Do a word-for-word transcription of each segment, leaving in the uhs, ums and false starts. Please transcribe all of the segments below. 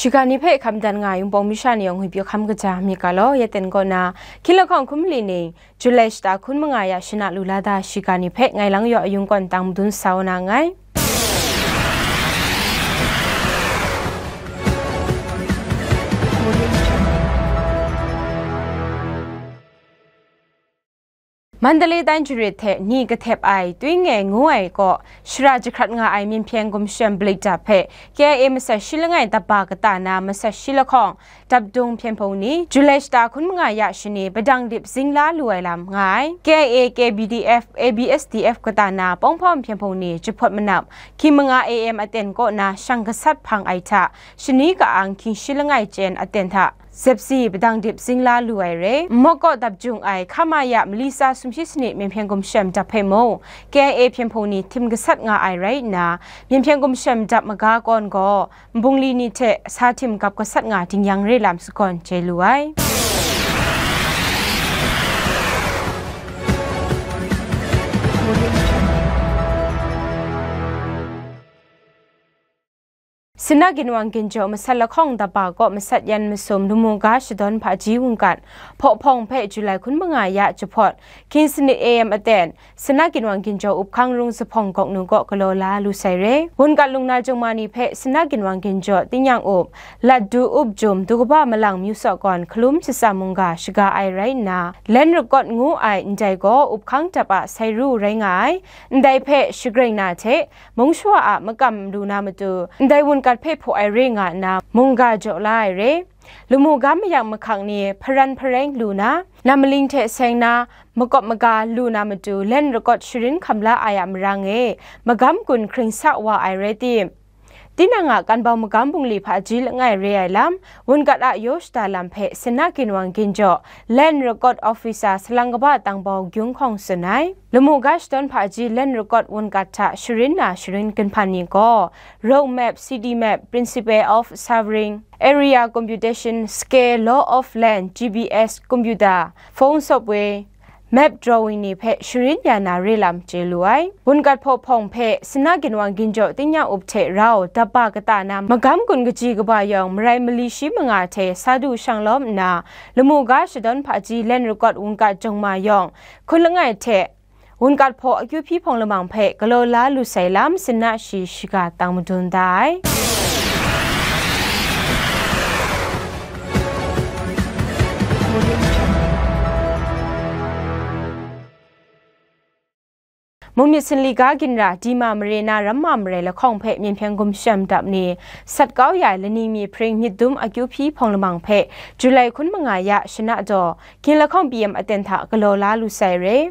Shiga ni hpe hkam dan nga ai Wunpawng masha ni yawng ngwi pyi hkam kaja mi ga law, ya ten kaw na, hkying lahkawng hkum mali ning, Julai shata hkun manga ya shana lu la da shiga ni hpe ngai lang yaw ayung kawn tang madun sa wa na nngai. Mandalay tai jarit hte ni kahtep ai Twinge ngu ai kaw shara jahkrat nga ai Myen Hpyen Gumshem Balikdap hpe K I A masat shi langai daba kata na masat shi lahkawng dapdung hpyen hpung ni Julai shata hkun manga ya shani padang dip zingla lu ai lam nga ai. K I A, K B D F, A B S D F kata na pawng hpawm hpyen hpung ni jahpawt manap hkying manga A M aten kaw na shang gasat hpang ai hta shani ka-ang hkying shi langai chyen aten hta zepsi padang dip zingla lu ai re. Mawk kaw dap jung ai hkama ya mali tsa sumshi sanit Myen Hpyen Gumshem dap hpe mung K I A hpyen hpung ni htim gasat nga ai rai nna, Myen Hpyen Gumshem dap maga kawn gaw nbungli ni hte sa htim gap gasat nga dingyang re lam sagawn chye lu ai. Sina ginwang ginjaw masat lahkawng daba kaw masat yan masum lamu ga shadawn hpaji wungkat hpawhpawng hpe Julai hkun manga ya jahpawt hkying sanit A M aten Sina ginwang ginjaw up hkang rung zuphpawng gawk nu kaw galaw la lu sai re. Wunkat lungna jawng ma ni hpe Sina ginwang ginjaw tingnyang up, latdu up jum, dukaba malang myu saw gawn hkalum shatsam mungga shaga ai rai nna, Len Rakawt ngu ai ndai gaw up hkang dap a sai ru rai nga ai. Ndai hpe shagreng na hte, mung shawa a makam lu na matu, ndai wunkat hpe hpaw ai re nga nna, mungga jaw la ai re. Lamu ga mayak mahkang ni hparan hpareng lu na, nam maling hte seng na, makawp maga lu na matu, Len Rakawt sharin hkam la ai a marang e, magam gun hkring sa wa ai rai tim? Tinang a kanbau magam bungli hpaji langai re ai lam, wunkat a yaw shada lam hpe Sina ginwang ginjaw, Len Rakawt Officer salang kaba Tangbau Gyung Hkawng tsun ai. Lamu ga shadawn hpaji Len Rakawt wunkat hta sharin na sharin ginhpan ni gaw, Road Map, City Map, Principle of Surveying, Area Computation, Scale, Law of Land, G B S, Computer, Phone Software, Map Drawing ni hpe sharin ya na re lam chye lu ai. Wunkat hpawhpawng hpe Sina ginwang ginjaw tingnyang up hte rau daba kata na magam gun kaji kaba yawng marai mali shi manga hte sa du shang lawm nna, lamu ga shadawn hpaji Len Rakawt wunkat jawng ma yawng hkun langai hte wunkat hpaw akyu hpyi hpawng lamang hpe galaw la lu sai lam Sina shi shiga tang madun da ai. Mungmyit Sinli ga ginra Dima mare na Ramma mare lahkawng hpe Myen Hpyen Gumshem dap ni sat kau ya ai lani myi hpring myit dum akyu hpyi hpawng lamang hpe Julai hkun manga ya shana daw, hkying lahkawng P M aten hta galaw la lu sai re.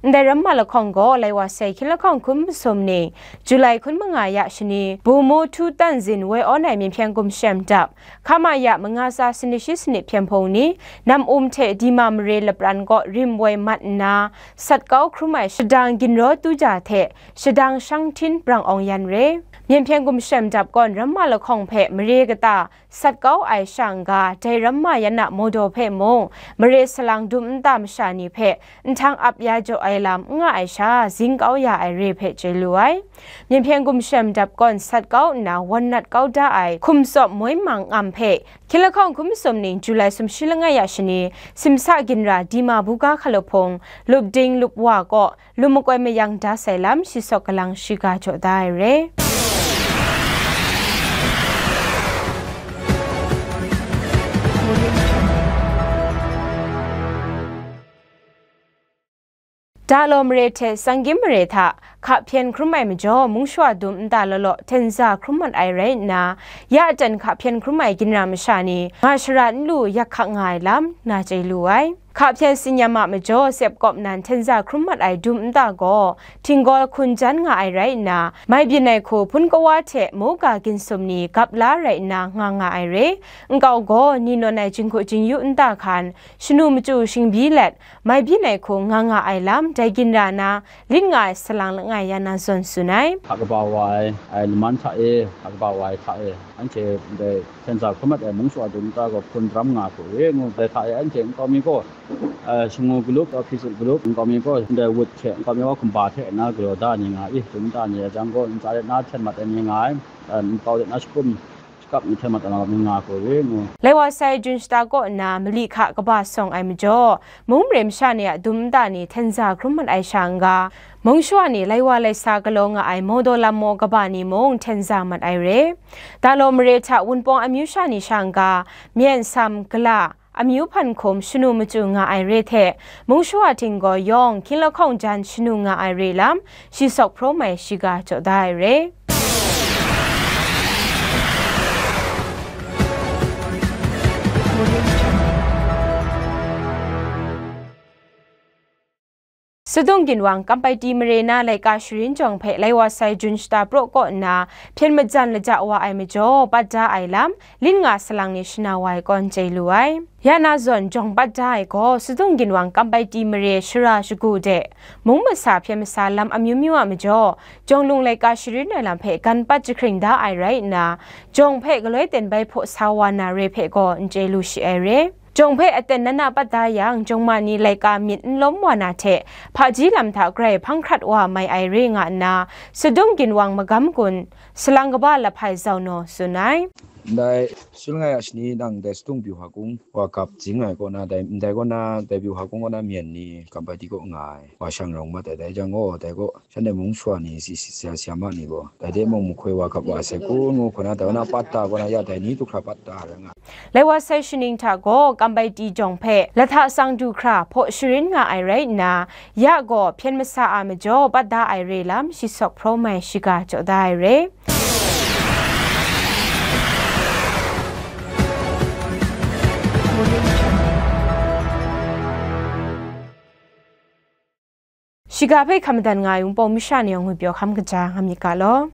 Ndai Ramma lahkawng gaw lai wa sai hkying lahkawng hkun masum ni, Julai hkun manga ya shani, Bumu Htu Tan Zin woi awn ai Myen Hpyen Gumshem dap, hkama ya manga tsa sanit shi sanit hpyen hpung ni, nam um hte Dima mare lapran kaw rim woi mat nna, sat kau hkrum ai shadang ginraw tuja hte shadang shang htin brang awng yan re. Myen Hpyen Gumshem dap gawn Ramma lahkawng hpe mare kata sat kau ai sha n-ga, dai Ramma yan a mawdaw hpe mung, mare salang dum nta masha ni hpe nhtang ap ya jaw ai lam n nga ai sha, zing kau ya ai re hpe chye lu ai. Myen Hpyen Gumshem dap gawn sat kau nna wan nat kau da ai hkum tsawp moi mang ngam hpe, hkying lahkawng hkun masum ning Julai sumshi langai ya shani, simsa ginra Dima buga hkalahpung, lup ding lup wa kaw, lum makoi mayang da sai lam shi sawk galang shiga jaw da ai re. Dalaw mare hte Tsanggyim mare hta hka hpyen hkrum ai majaw, mung shawa dum nta law law hten za hkrum mat ai rai nna, ya aten hka hpyen hkrum ai ginra masha ni nga shara n lu yak hkak nga ai lam, na chye lu ai. Hka hpyen tsinyam a majaw, tsep kawp nan hten za hkrum mat ai dum nta gaw, htinggaw hkun jan nga ai rai nna, mai byin ai hku hpun kawa hte moga ginsum ni gap la rai nna nga nga ai re. Nkau gaw, ni nawn ai jinghku jingyu nta hkan, shanu machyu shingbyi let, mai byin ai hku nga nga ai lam, dai ginra na, lit nga ai salang langai ya na zawn tsun ai. Hta kaba wa ai, ai laman hta e, hta kaba wa ai hta e, anhte ndai hten za hkrum mat ai mung shawa dum nta gaw hpun daram nga hku re ngu, dai hta e anhte nkau mi gaw, eh, shangu galup, office galup, nkau mi gaw ndai wut hte nkau mi wa hkumba hte na galaw da ni nga i, dum nta ni a jang gaw, ntsa let na hten mat ai ni nga ai, eh, nkau let na shakum, Kap ni hte mat na nga hkoi re ngu. Lai wa sai Jun shata kaw nna mali hka kaba sawng ai majaw, mung mare masha ni a dum nta ni hten za hkrum mat ai sha n-ga, mung shawa ni lai wa lai sa galaw nga ai mawdaw lam maw kaba ni mung hten za mat ai re. Dalaw mare hta Wunpawng amyu sha ni sha n-ga, myen sam, gala, amyu hpan hkum shanu machyu nga ai re hte, mung shawa ting gaw yawng hkying lahkawng jan shanu nga ai re lam, shi sawk hprawm ai shiga jaw da ai re. Sadung ginwang Kampaiti mare na laika sharin jawng hpe lai wa sai Jun shata praw kaw nna hpyen majan laja wa ai majaw, pat da ai lam, lin nga salang ni shana wa ai kaw n chye lu ai. Ya na zawn jawng pat da ai gaw, Sadung ginwang Kampaiti mare shara shagu de, mung masa hpyen masa lam amyu myu a majaw, jawng lung laika sharin ai lam hpe gan pat jahkring da ai rai nna, jawng hpe galoi ten bai hpaw sa wa na re hpe gaw n chye lu shi ai re. Jawng hpe aten nana pat da yang, jawng ma ni laika myit n lawm wa na hte, hpaji lam hta grai hpang hkrat wa mai ai re nga nna, Sadung ginwang magam gun, salang kaba Lahpai Zau Naw tsun ai. Ndai, Shilngai a shani nang ndai Sadung Byuhakung wa gap jing ai kaw na, dai, ndai kaw na, dai Byuhakung kaw na myen ni Kampaiti kaw nga ai, wa shang rawng mat ai, dai jang gaw, dai kaw, shanhte mung shawa ni, si, si, sya, sya ma ni gaw, dai de mung mahkoi wa gap wa sai kun ngu hkoi na, dai kaw na pat da kaw na, ya dai ni du hkra pat da rai nga. Lai wa sai shaning hta gaw, Kampaiti jawng hpe lahta sang du hkra hpaw sharin nga ai rai nna, ya gaw hpyen masa a majaw pat da ai re lam, shi sawk hprawm ai shiga jaw da ai re. Shiga hpe hkam madan nga ai Wunpawng masha ni yawng ngwi pyaw hkam kaja nga myit ga law.